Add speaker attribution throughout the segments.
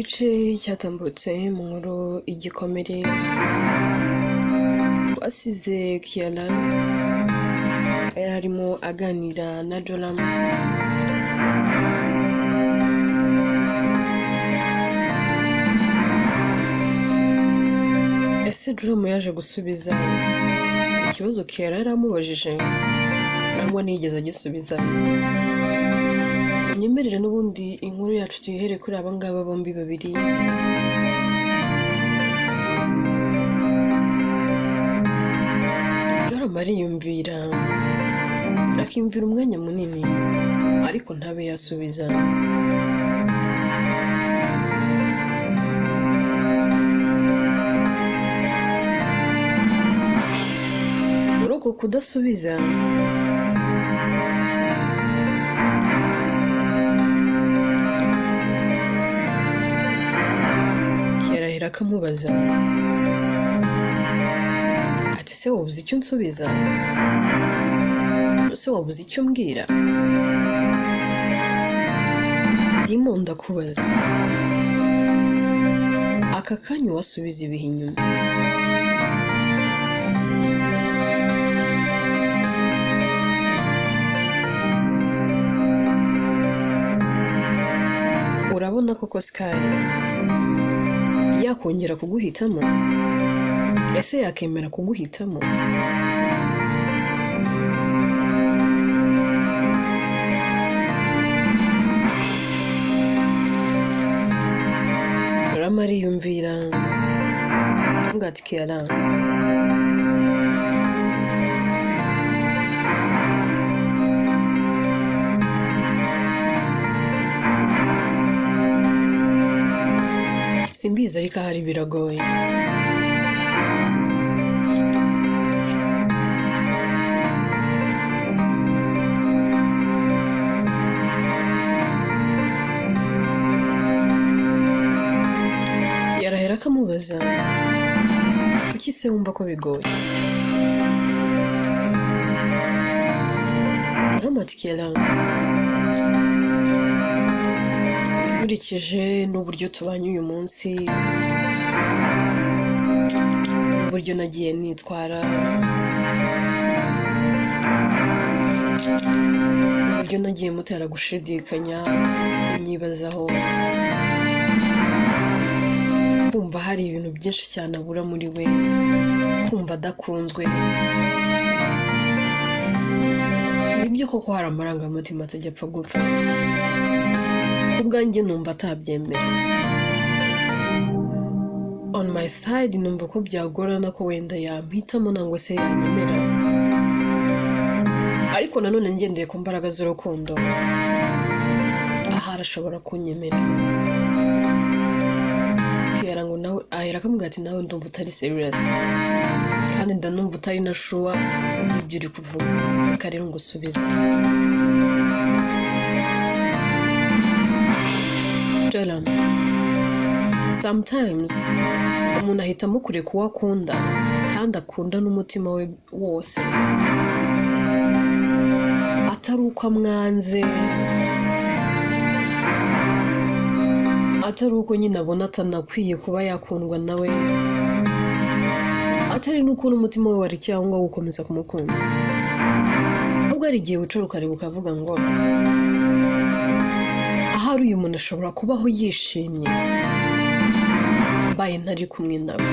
Speaker 1: Igice cyatambutse mu nkuru igikomere, twasize Kiara yari arimo aganira na Joram. Ese Joram yaje gusubiza ikibazo Kiara yari amubajije? Ntabwo ntiyigeze agisubiza. Munyemerere n'ubundi inkuru yacu tuyihere kuri aba ngaba bombi babiri. Joram ariyumvira, akiyumvira umwanya munini, ariko ntabe yasubiza. Muri uko kudasubiza, Kiara ahera akamubaza ati: ese wabuze icyo unsubiza? Ese wabuze icyo umbwira? Ndimo ndakubaza aka kanya, wasubiza ibihe inyuma, urabona koko Sky yakongera kuguhitamo? Ese yakemera kuguhitamo? Rama ariyumvira, avuga ati: Kiara, simbizi, ariko ahari biragoye. Yarahera akamubaza: kuki se wumva ko bigoye? Rama ati: Kiara, nkurikije n'uburyo tubanye uyu munsi, n'uburyo nagiye nitwara, uburyo nagiye mutera gushidikanya, kunyibazaho, kumva hari ibintu byinshi cyane abura muri we, kumva adakunzwe, nibyo koko hari amarangamutima atajya apfa gupfa. Ku bwanjye numva atabyemera. On my side numva ko byagorana ko wenda yampitamo nangwa se yanyemera, ariko nanone ngendeye ku mbaraga z'urukundo, ahari ashobora kunyemera. Kiara ngo nawe ahera akamubwira ati: nawe ndumva utari serious, kandi ndanumva utari na sure ibyo uri kuvuga. Reka rero ngusubize. Joram, sometimes umuntu ahitamo kureka uwo akunda kandi akunda n'umutima we wose, atari uko amwanze, atari uko nyine abona atanakwiye kuba yakundwa nawe, atari n'uko n'umutima we wari cyangwa gukomeza kumukunda, ahubwo hari igihe wicara ukareba ukavuga ngo ahari uyu muntu ashobora kubaho yishimye mbaye ntari kumwe nawe.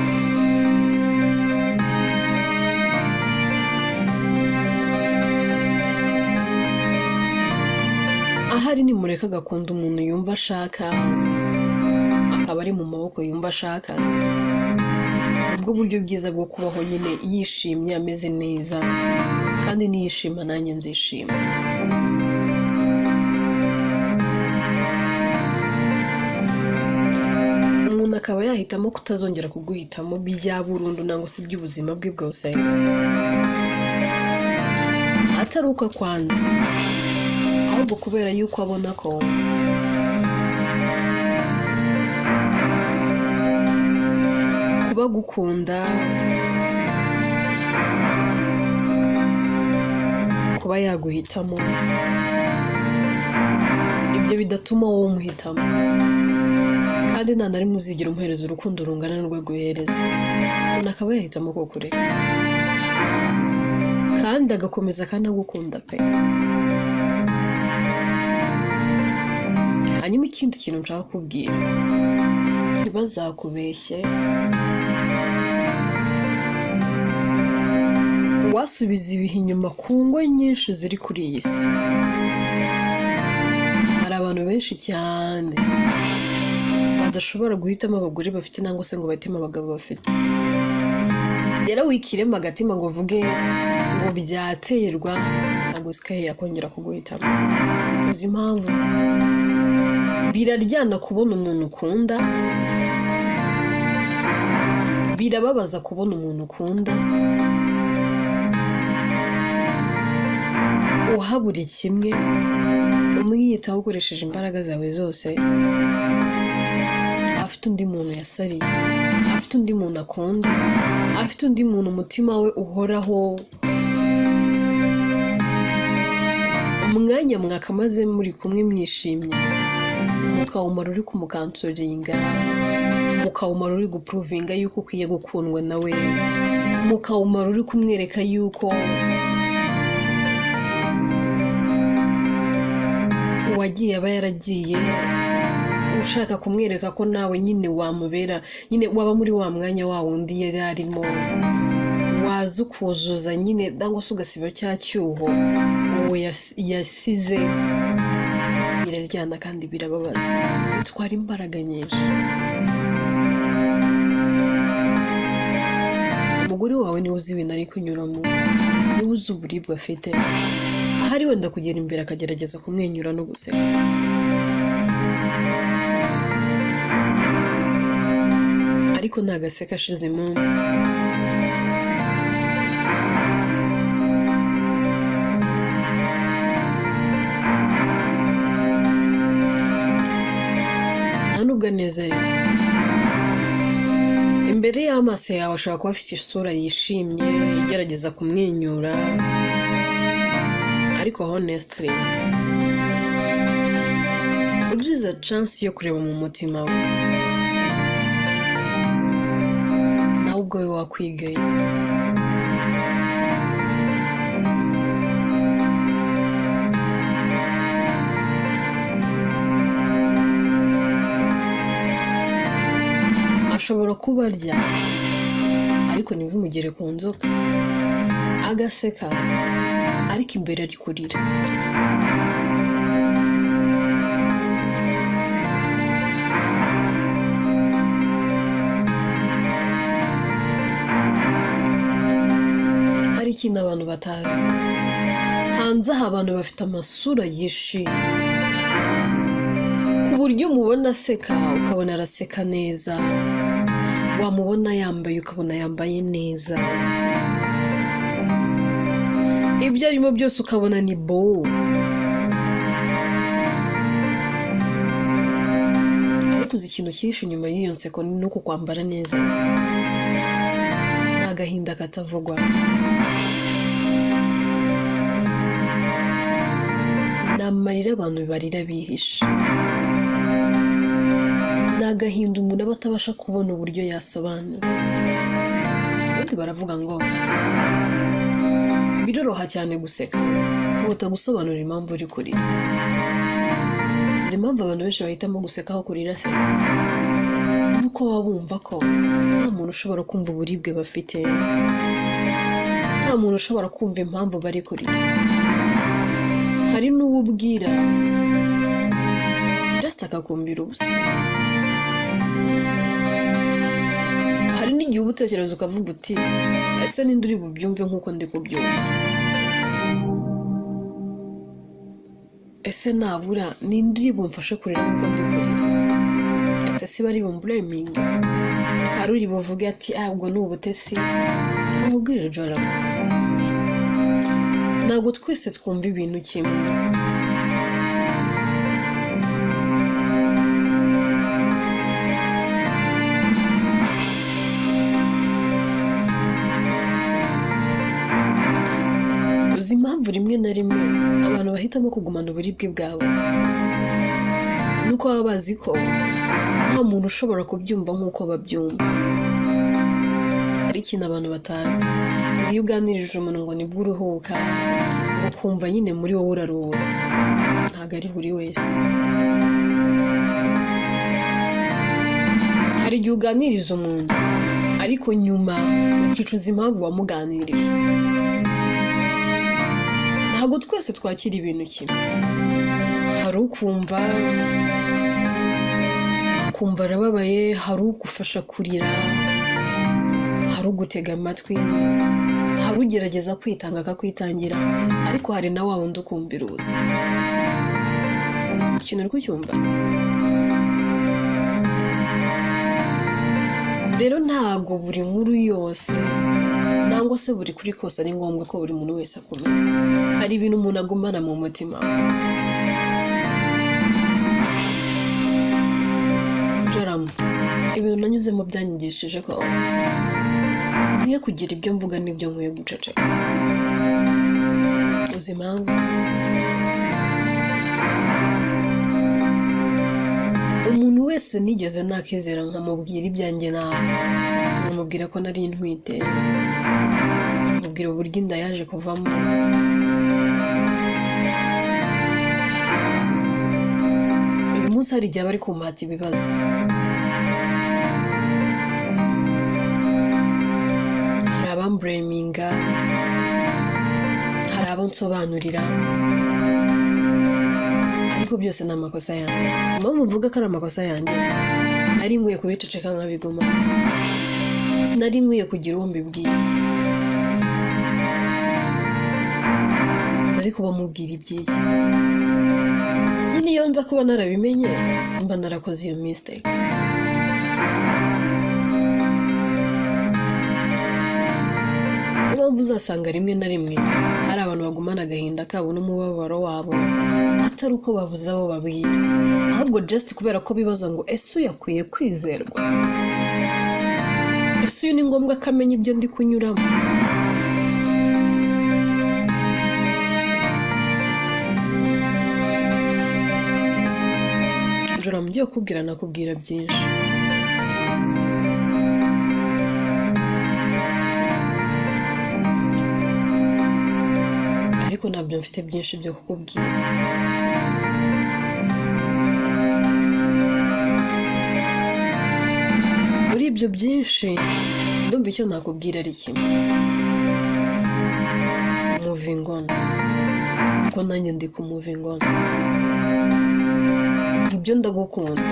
Speaker 1: Ahari nimureka agakunda umuntu yumva ashaka, akaba ari mu maboko yumva ashaka, nibwo buryo bwiza bwo kubaho nyine yishimye, ameze neza, kandi niyishima nanjye nzishima. Umuntu akaba yahitamo kutazongera kuguhitamo bya burundu nangwa se iby'ubuzima bwe bwose, atari uko akwanze, ahubwo kubera yuko abona ko kuba agukunda, kuba yaguhitamo, ibyo bidatuma wowe umuhitamo. Kandi nta na rimwe uzigera umuhereza urukundo rungana n'urwo aguhereza. Umuntu akaba yahitamo kukureka kandi agakomeza akanagukunda pe. Hanyuma ikindi kintu nshaka kukubwira, ntibazakubeshye, wasubiza ibihe inyuma ku ngo nyinshi ziri kuri iyi si, hari abantu benshi cyane badashobora guhitamo abagore bafite nangwa se ngo bahitemo abagabo bafite. Rero wikiremo agatima ngo uvuge ngo byaterwa, ntabwo Sky yakongera kuguhitamo. Uzi impamvu? Biraryana kubona umuntu ukunda, birababaza kubona umuntu ukunda uha buri kimwe, umwiyitaho ukoresheje imbaraga zawe zose, afite undi muntu yasariye, afite undi muntu akunda, afite undi muntu umutima we uhoraho. Umwanya mwakamaze muri kumwe mwishimye, mukawumara uri kumukansoringa, mukawumara uri gupuruvinga yuko ukwiye gukundwa nawe, mukawumara uri kumwereka yuko uwagiye aba yaragiye, ushaka kumwereka ko nawe nyine wamubera, nyine waba muri wa mwanya wa wundi yari arimo, waza ukuzuza nyine cyangwa se ugasiba cya cyuho uwo yasize. Biraryana kandi birababaza, bitwara imbaraga nyinshi. Umugore wawe niwe uzi ibintu ari kunyuramo, niwe uzi uburibwe afite, ahari wenda kugera imbere akagerageza kumwenyura no guseka. Ariko ntagaseka ashize impamvu. Nta nubwo anezerewe. Imbere y'amaso yawe ashobora kuba afite isura yishimye, igerageza kumwenyura, ariko honestly ugize chance yo kureba mu mutima we, nawe ubwawe wakwigaye. Ashobora kuba arya ariko ntibimugere ku nzoka, agaseka ariko imbere ari kurira. Hari ikintu abantu batazi hanze aha, abantu bafite amasura yishimye ku buryo umubona aseka ukabona araseka neza, wamubona yambaye ukabona yambaye neza, ibyo arimo byose ukabona ni bo. Ariko uzi ikintu cyihishe inyuma y'iyo nseko ni uko kwambara neza, ni agahinda katavugwa, ni amarira abantu barira bihishe, ni agahinda umuntu aba atabasha kubona uburyo yasobanura. Ubundi baravuga ngo biroroha cyane guseka kuruta gusobanura impamvu uri kurira. Izi mpamvu abantu benshi bahitamo guseka aho kurira se, nuko baba bumva ko nta muntu ushobora kumva uburibwe bafite, nta muntu ushobora kumva impamvu bari kurira. Hari n'uwo ubwira just akakumvira ubusa. Hari n'igihe uba utekereza ukavuga uti ese ninde uri bubyumve nk'uko ndi kubyumva, ese nabura ninde uri bumfashe kurira nk'uko ndi kurira, ese si bari bumbureminge, hari uri buvuge ati ubwo ni ubutesi. Nkamubwira Jora, ntabwo twese twumva ibintu kimwe. Uzi impamvu rimwe na rimwe abantu bahitamo kugumana uburibwe bwabo? Nuko baba bazi ko nta muntu ushobora kubyumva nk'uko babyumva. Hari ikintu abantu batazi, ngo iyo uganirije umuntu ngo nibwo uruhuka, ngo ukumva nyine muri wowe uraruhutse. Ntabwo ari buri wese. Hari igihe uganiriza umuntu ariko nyuma ukicuza impamvu wamuganirije. Ntabwo twese twakira ibintu kimwe. Hari ukumva akumva arababaye, hari ugufasha kurira, hari ugutega amatwi, hari ugerageza kwitanga akakwitangira, ariko hari na wa wundi ukumvira ubusa. Ikintu uri kucyumva? Rero ntabwo buri nkuru yose nangwa se buri kuri kose ari ngombwa ko buri muntu wese akumenya. Hari ibintu umuntu agumana mu mutima we. Joram, ibintu nanyuzemo byanyigishije ko nkwiye kugira ibyo mvuga n'ibyo nkwiye guceceka. Uzi impamvu? Umuntu wese nigeze nakizera nkamubwira ibyanjye nawe, nkamubwira ko nari ntwite, nkamubwira uburyo inda yaje kuvamo, uyu munsi hari igihe aba ari kumpata ibibazo. Hari abambureminga, hari abo nsobanurira, ariko byose ni amakosa yanjye. Si impamvu mvuga ko ari amakosa yanjye, nari nkwiye kubiceceka nkabiguma, sinari nkwiye kugira uwo mbibwira, ariko bamubwira iby'iyi nyine. Iyo nza kuba narabimenye simba narakoze iyo mistake. Niyo mpamvu uzasanga rimwe na rimwe hari abantu bagumana agahinda kabo n'umubabaro wabo, atari uko babuze abo babwira, ahubwo just kubera ko bibaza ngo ese uyu akwiye kwizerwa, ese uyu ni ngombwa ko amenya ibyo ndi kunyuramo. Joram, ngiye kukubwira nakubwira byinshi, ariko ntabyo mfite byinshi byo kukubwira. Muri ibyo byinshi ndumva icyo nakubwira ari kimwe: moving on, kuko nanjye ndi ku moving on. Ibyo ndagukunda,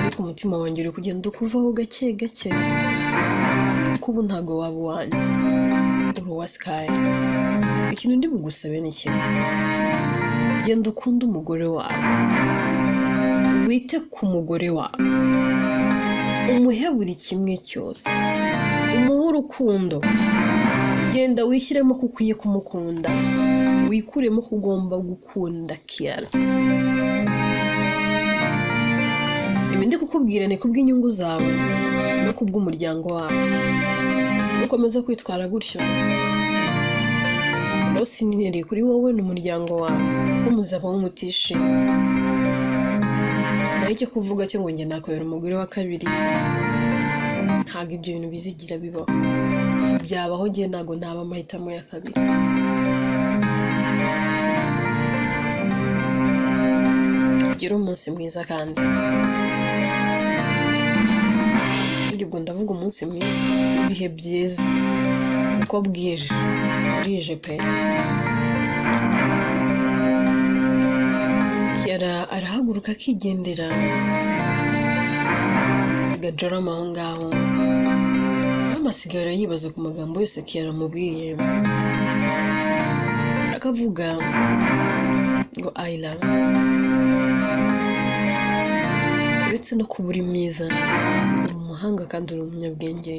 Speaker 1: ariko umutima wanjye uri kugenda ukuvaho gake gake, kuko ubu ntabwo waba uwanjye, uri uwa Sky. Ikintu ndi bugusabe ni kimwe: genda ukunde umugore wawe, wite ku mugore wawe, umuhe buri kimwe cyose, umuhe urukundo, genda wishyiremo ko ukwiye kumukunda, wikuremo ko ugomba gukunda Kiara. Ibi ndi kukubwira ni kubw'inyungu zawe no kubw'umuryango wawe. Nukomeza kwitwara gutyo, loss nini kuri wowe n'umuryango wawe, kuko muzabaho mutishimye. Naho icyo kuvuga cyo ngo njye nakubera umugore wa kabiri, ntabwo ibyo bintu bizigira bibaho. Byabaho njye ntabwo naba amahitamo ya kabiri. Ugire umunsi mwiza kandi. Burya ubwo ndavuga umunsi mwiza, ibihe byiza, uko bwije, burije pe. Kiara arahaguruka akigendera, asiga Joram aho ngaho. Joram asigara yibaza ku magambo yose Kiara amubwiye, akavuga ngo Ayla, uretse no kuba uri mwiza, uri umuhanga kandi uri umunyabwenge.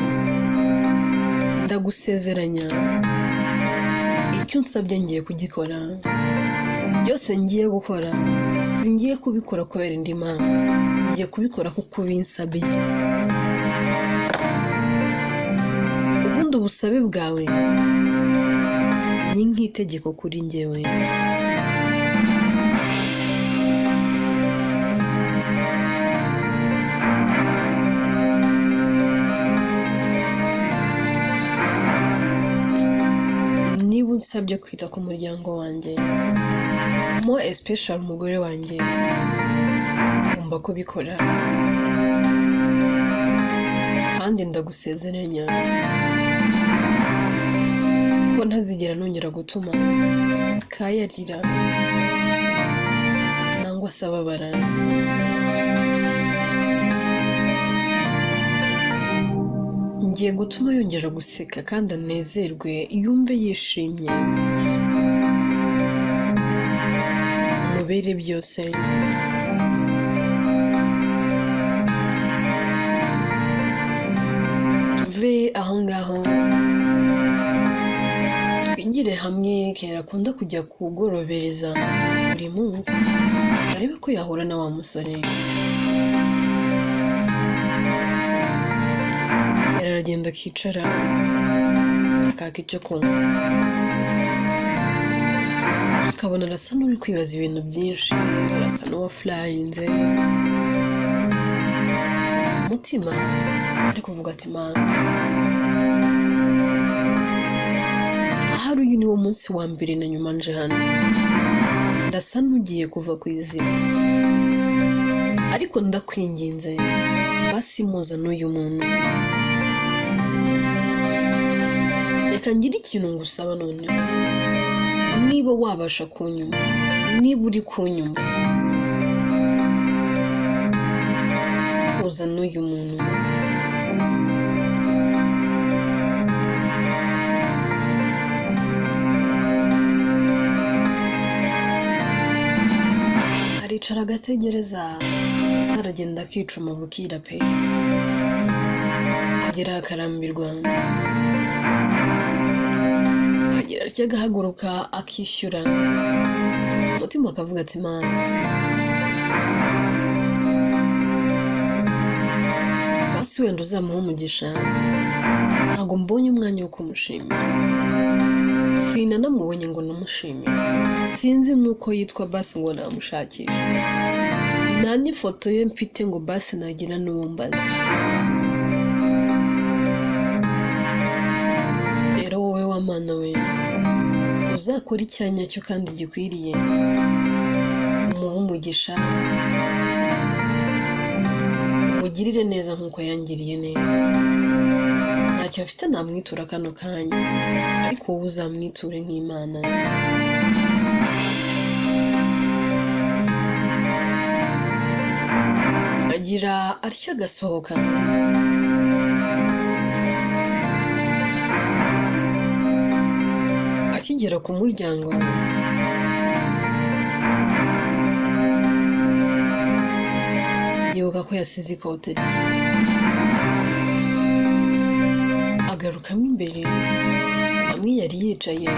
Speaker 1: Ndagusezeranya icyo unsabye ngiye kugikora, byose ngiye gukora singiye kubikora kubera indi mpamvu, ngiye kubikora kuko ubinsabye. Ubundi ubusabe bwawe ni nk'itegeko kuri njyewe. Wansabye kwita ku muryango wanjye, more especially umugore wanjye, ngomba kubikora kandi ndagusezeranya ko ntazigera nongera gutuma Sky arira nangwa se ababara. Ngiye gutuma yongera guseka kandi anezerwe, yumve yishimye, mubere byose. Tuve aho ngaho twigire hamwe. Kera akunda kujya kugorobereza buri munsi arebe ko yahura na wa musore. Kera aragenda akicara akaka icyo kunywa, ukabona arasa n'uri kwibaza ibintu byinshi, arasa n'uwafurayinze umutima, ari kuvuga ati: "Mana, ahari uyu ni wo munsi wa mbere na nyuma nje hano, ndasa n'ugiye kuva ku izima, ariko ndakwinginze basi muza n'uyu muntu. Reka ngire ikintu ngusaba noneho, niba wabasha kunyumva, niba uri kunyumva, huza n'uyu muntu." Aricara agategereza, ese aragenda akicuma bukira pe, agera akarambirwa, agira atya agahaguruka akishyura, umutima akavuga ati: "Mana, basi wenda uzamuha umugisha, ntabwo mbonye umwanya wo kumushimira, sinanamubonye ngo namushimire, sinzi n'uko yitwa basi ngo namushakisha, nta n'ifoto ye mfite ngo basi nagira n'uwo mbaza. Rero wowe wa Mana we, uzakora icyanya cyo kandi gikwiriye, umuhe umugisha, umugirire neza nk'uko yangiriye neza. Ntacyo afite namwitura kano kanya, ariko wowe uzamwiture nk'Imana." Agira atya agasohoka, akigera ku muryango yibuka ko yasize ikote rye, agarukamo imbere hamwe yari yicaye,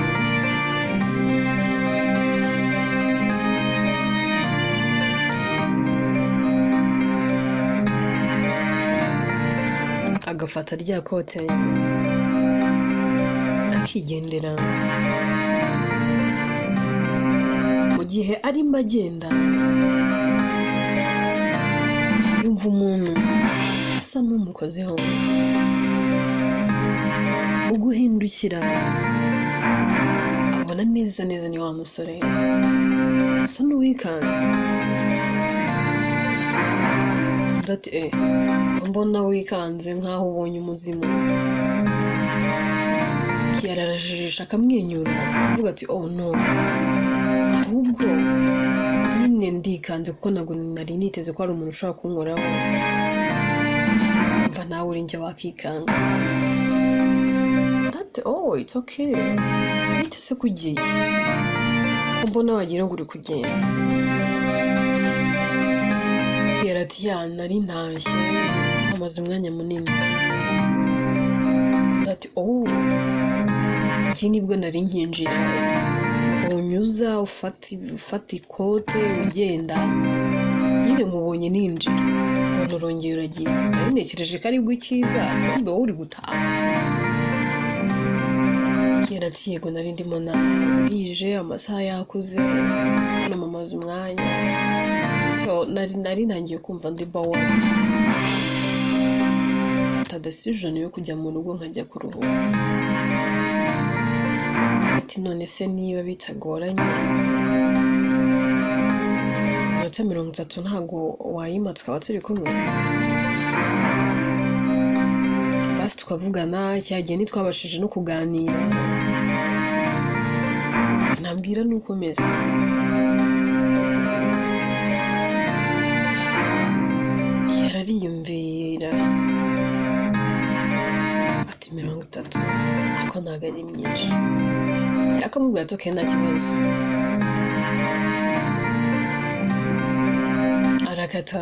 Speaker 1: agafata rya kote akigendera. Mu gihe arimo agenda, yumva umuntu asa n'umukozeho. Mu guhindukira abona neza neza ni wa musore, asa n'uwikanze. Undi ati: "Eh, ko mbona wikanze nk'aho ubonye umuzimu?" Kiyara arajijisha akamwenyura, akavuga ati: "Oh no, ahubwo nyine ndikanze kuko ntabwo nari niteze ko hari umuntu ushobora kunkoraho. Mva nawe uri njye wakikanga." Ati: "Oh, it's okay, bite se ko ugiye, ko mbona wagira ngo uri kugenda?" Pierre ati: "Yeah, nari ntashye, amaze umwanya munini." Ati: "Oh, iki nibwo nari nkinjira, unyuza ufata ikote ugenda, nyine nkubonye ninjira mbona urongeye uragiye, nari ntekereje ko aribwo ukiza, kumbe wowe uri gutaha." Kera ati: "Yego, nari ndimo, bwije, amasaha yakuze, hano mamaze umwanya, so nari ntangiye kumva ndi bored, mfata decision yo kujya mu rugo nkajya kuruhuka." Ati: "None se niba bitagoranye, iminota 30 ntabwo wayima tukaba turi kumwe? Basi tukavugana. Cya gihe ntitwabashije no kuganira, nabwira nuko meze." Yarariyumvira ati: "30 ako ntabwo ari myinshi." Akamubwira ati: "Okay, nta kibazo." Arakata,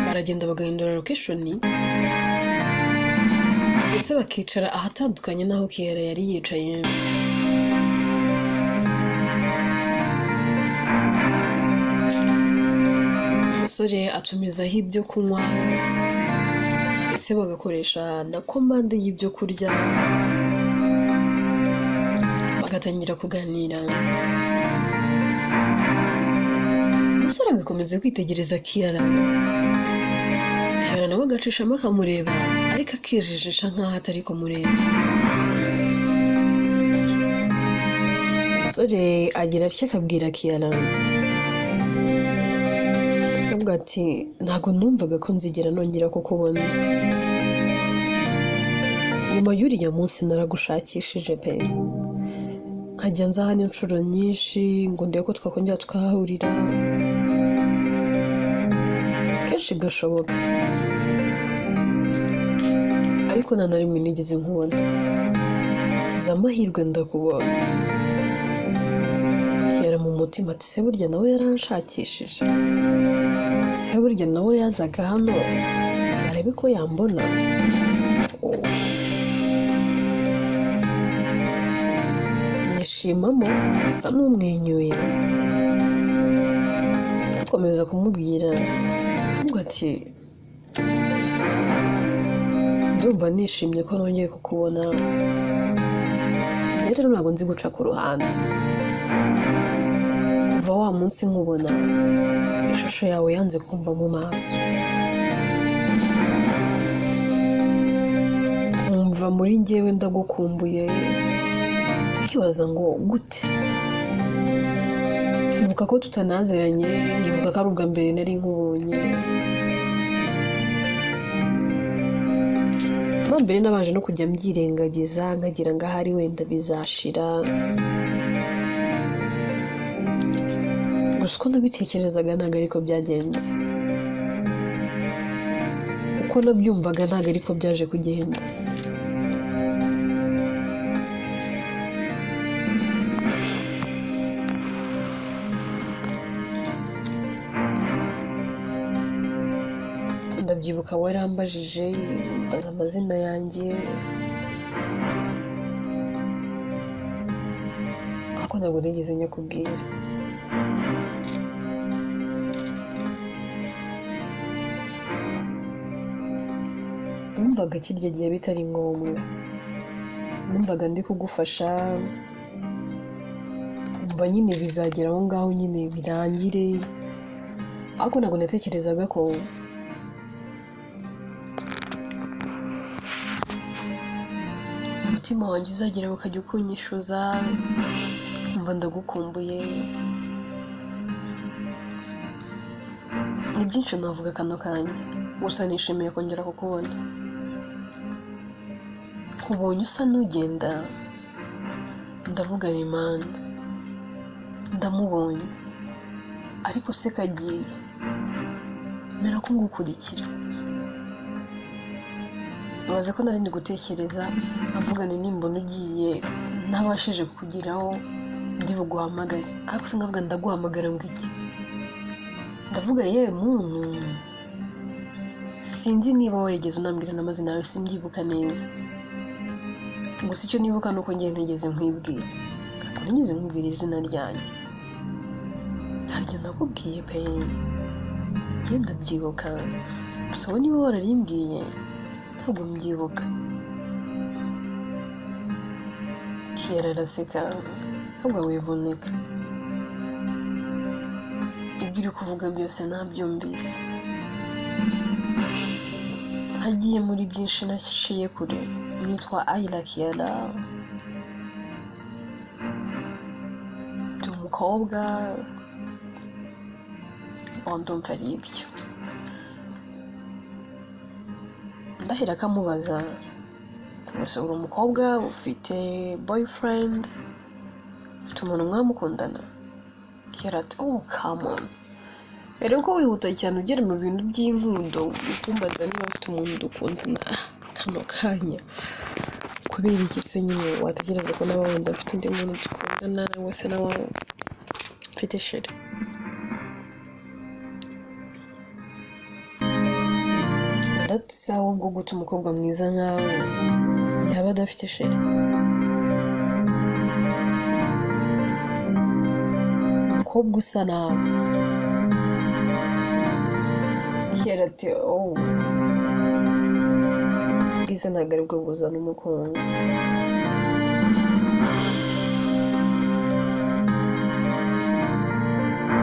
Speaker 1: baragenda bagahindura location, ndetse bakicara ahatandukanye n'aho Kiara yari yicaye. Umusore atumizaho ibyo kunywa, ndetse bagakoresha na komande y'ibyo kurya, bagatangira kuganira. Umusore agakomeza kwitegereza Kiara, Kiara nawe agacishamo akamureba, ariko akijijisha nkaho atari kumureba. Umusore agira atya akabwira Kiara, akavuga ati: "Ntabwo numvaga ko nzigera nongera kukubona. Nyuma y'uriya munsi naragushakishije pe, nkajya nza hano inshuro nyinshi ngo ndebe ko twakongera tukahahurira kenshi gashoboka, ariko nta na rimwe nigeze nkubona. Ngize amahirwe ndakubona." Kiara mu mutima ati: "Se burya nawe yaranshakishije? Se burya nawe yazaga hano arebe ko yambona?" Oh. Yishimamo asa n'umwenyuye, akomeza kumubwira avuga ati: "Ndumva nishimye ko nongeye kukubona. Njye rero ntabwo nzi guca ku ruhande. Kuva wa munsi nkubona, ishusho yawe yanze kumva mu maso, nkumva muri njyewe ndagukumbuye, nkibaza ngo gute, nkibuka ko tutanaziranye, nkibuka ko ari ubwa mbere nari nkubonye. Mo mbere nabanje no kujya mbyirengagiza, nkagira ngo ahari wenda bizashira. Gusa uko nabitekerezaga ntabwo ariko byagenze, uko nabyumvaga ntabwo ariko byaje kugenda. Ndabyibuka warambajije, mbaza amazina yanjye, ariko ntabwo nigeze nyakubwira. Numvaga kirya gihe bitari ngombwa, numvaga ndi kugufasha, umva nyine bizagera aho ngaho nyine birangire, ariko ntabwo natekerezaga ko umutima wanjye uzagera ukajya ukunyishyuza, umva ndagukumbuye. Ni byinshi navuga kano kanya, gusa nishimiye kongera kukubona. Nkubonye usa n'ugenda, ndavuga ni Mana, ndamubonye, ariko se kagiye mera ko ngukurikira. Ibaze ko nari ndi gutekereza nkavuga nti nimbona ugiye ntabashije kukugeraho ndi buguhamagare, ariko se nkavuga ndaguhamagara ngo iki? Ndavuga yewe muntu, sinzi niba warigeze unambwira n'amazina yawe, simbyibuka neza. Gusa icyo nibuka ni uko ngiye ntigeze nkwibwira, ntabwo nigeze nkubwira izina ryanjye, ntaryo nakubwiye pe, njye ndabyibuka, gusa wowe niba wararimbwiye ntabwo mbyibuka." Kiara araseka, ntabwo wivunika, ibyo uri kuvuga byose nabyumvise, ntagiye muri byinshi, naciye kure. Nitwa Ayla Kiara, Umukobwa? Ndumva ari ibyo. Ndahera akamubaza, ese uri umukobwa ufite boyfriend, ufite umuntu mwamukundana? Kiara ati: "Oh, come on, rero ko wihuta cyane ugera mu bintu by'inkundo, ukumbaza niba mfite umuntu dukundana kano kanya. Kubera iki se nyine watekereza ko nawe wenda mfite undi muntu dukundana, cyangwa se nawe mfite chéri?" Ati: "Se ahubwo gute umukobwa mwiza nkawe yaba adafite chéri? Umukobwa usa nawe." Kiara ati: "Oh, ubwiza ntabwo aribwo buzana umukunzi.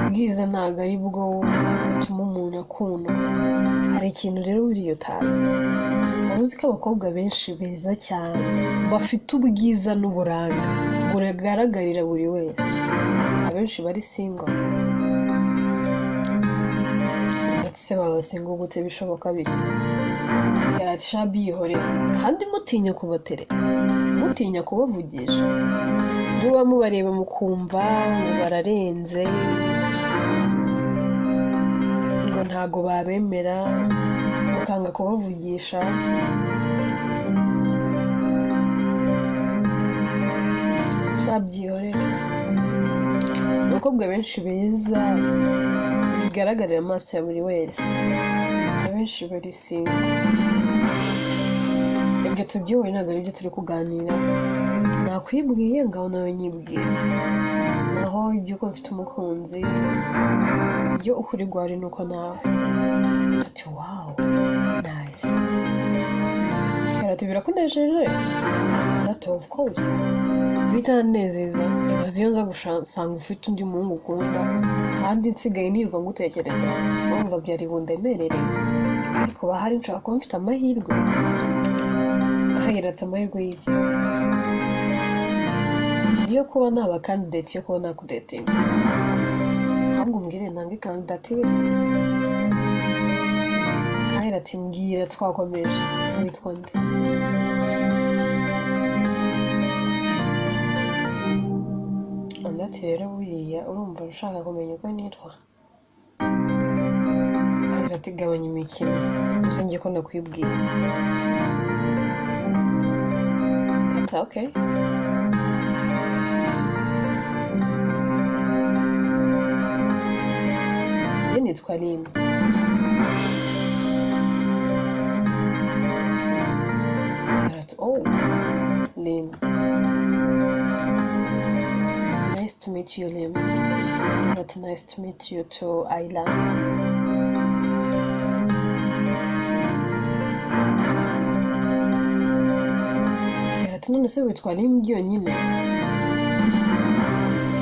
Speaker 1: Ubwiza ntabwo ari bwo butuma umuntu akundwa. Hari ikintu rero buriya utazi. Wari uzi ko abakobwa benshi beza cyane, bafite ubwiza n'uburanga bugaragarira buri wese, abenshi bari single?" Ndetse baba single gute? Bishoboka bite? Ati: "Sha, biyihorera. Kandi mutinya kubatereta, mutinya kubavugisha, muba mubareba mukumva ngo bararenze, ngo ntago babemera, mukanga kubavugisha. Sha, byihorere. Abakobwa benshi beza bigaragarira amaso ya buri wese, abenshi bari single. Ibyo tubyihorere, ntabwo aribyo turi kuganira. Nakwibwiye, ngaho nawe nyibwira. Naho iby'uko mfite umukunzi byo, ukuri guhari ni uko nawe." Ati: "Wow, nice." Ati: "Birakunejeje?" Ati: "Of course, bitanezeza? Ibaze iyo nza gusanga ufite undi muhungu ukunda, kandi nsigaye nirwa ngutekereza. Urumva byari bundemerere? Ariko bahari nshobora kuba mfite amahirwe." Akagira ati: "Amahirwe y'iki?" "Niyo kuba naba candidate yo kuba nakudatinga. Ahubwo umbwire ntange kandidatire." Ahera ati: "Mbwira, twakomeje, witwa nde?" Undi ati: "Rero buriya urumva ushaka kumenya uko nitwa?" Agira ati: "Gabanya imikino, gusa ngiye ko nakwibwira." Ati: "Okay, njye nitwa Aline." Agira ati: "Oh, Lim, nice to meet you, Lim." Ati: "Nice to meet you too, Ayla." Agira ati: "None se witwa Lim byonyine?"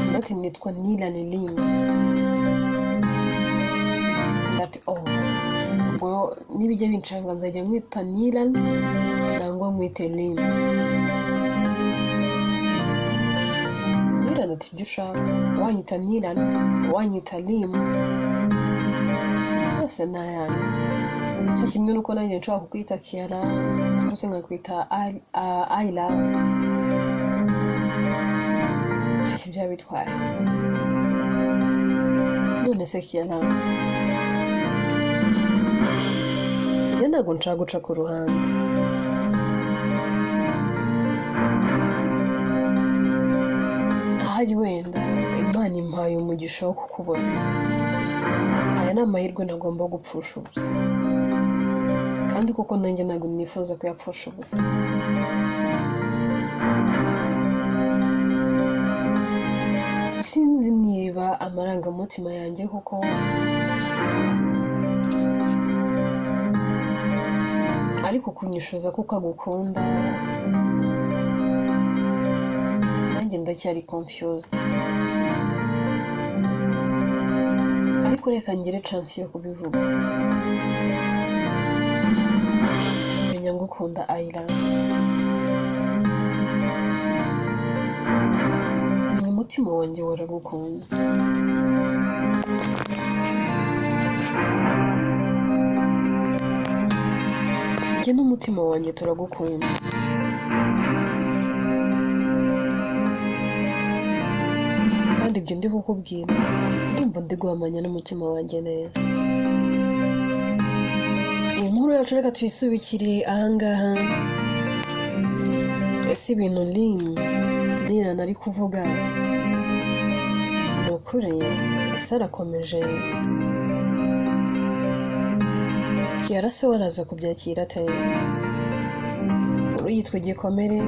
Speaker 1: Undi ati: "Nitwa Nilan Lim." Undi ati: "Oh, ubwo nibijya bincanga nzajya nkwita Nilan nangwa nkwite Lim." Nilan ati: "Ibyo ushaka, wanyita Nilan, wanyita Lim, yose ni ayanjye. Cyo kimwe nuko nanjye nshobora kukwita Kiara cyangwa se nkakwita Ayla, ntacyo byaba bitwaye. None se Kiara, njye ntabwo nshaka guca ku ruhande. Ahari wenda Imana impaye umugisha wo kukubona. Aya ni amahirwe ntagomba gupfusha ubusa, kandi koko nanjye ntabwo nifuza kuyapfusha ubusa. Sinzi niba amarangamutima yanjye koko ariko kunyishuza kuko agukunda, nanjye ndacyari confused, ariko reka ngire chance yo kubivuga. Menya ngukunda, Ayla. Menya umutima." Umutima wanjye waragukunze. Njye n'umutima wanjye turagukunda. Kandi ibyo ndi kukubwira, ndumva ndi guhamanya n'umutima wanjye neza. Iyi nkuru yacu reka tuyisubikire ahangaha. Ese ibintu Lin ari kuvuga ni ukuri? Ese arakomeje? Kiara se we araza kubyakira ate? Inkuru yitwa Igikomere.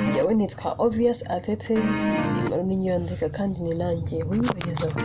Speaker 1: Njyewe nitwa Obvious Atete, inkuru niyo yandika kandi ni nanjye uyibagezaho.